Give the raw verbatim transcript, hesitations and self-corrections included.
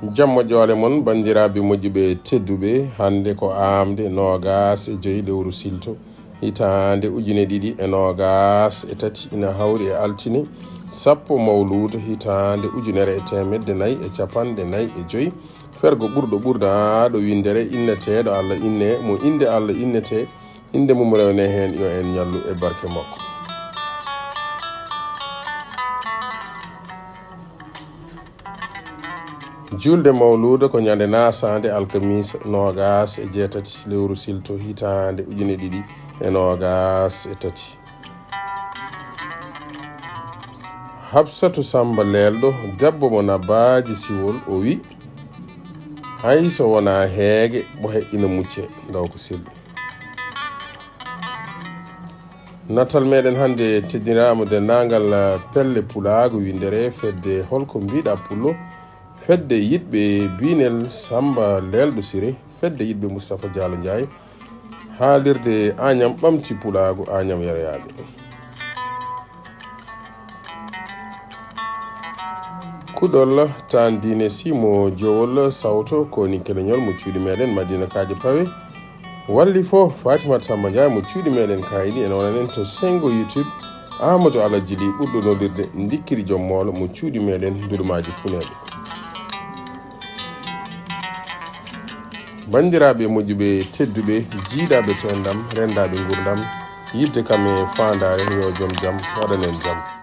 Jam moƴƴoole mon, banndiraaɓe moƴƴuɓe tedduɓe. Hannde ko aamde noogaas e joy lewru silto, hitaande ujine ɗiɗi e noogaas e tati, ina hawri e altine sappo mawluudo, hitaande ujunere e teemedde nayi e capanɗe nayi e joy. Fergo ɓurɗo ɓurdaaɗo winndere inneteeɗo Allah inne, mo innde Allah innetee, innde mum rewne heen, yo en ñallu e barke makko. Julde mawluuda ko ñande naasaande alkamisa noogaas e jeetati lewru silto hitaande ujine ɗiɗi e noogaas e tati. Habsatu Samba Leelɗo, debbo mo nabbaaji siwol, o wi, hay so wonaa heege, ɓohe ina mucce, ndaw ko selli. Natal meɗen hannde teddinaama denndaangal, eh, pelle pulaagu winndere fedde Holko Mbiɗa Pullo, fedde yiɗɓe Biinel Samba Leelɗo Sire, fedde yiɗɓe Moustapha Diallo Ndiaye, haalirde Añam ɓamti pulaagu Añam yeroyaaɓe. Kuɗol tan diine simo jowol sawto koni keleñol mo cuuɗi meɗen Madina Kaaje Pawe. Walli fof Fatimata Samba Ndiaye mo cuuɗi meɗen Kaydi, ene wonanen to sengo YouTube Amadou Alhaji Ly ɓurɗo nollirde Ndikkiri Joom Moolo mo cuuɗi meɗen Ndulumaaji Funeeɓe. Banndiraaɓe moƴƴuɓe tedduɓe, jiidaɓe to enɗam, rendaɓe ngurdam, yidde kam e faandaare, yo joom jam waɗan en jam.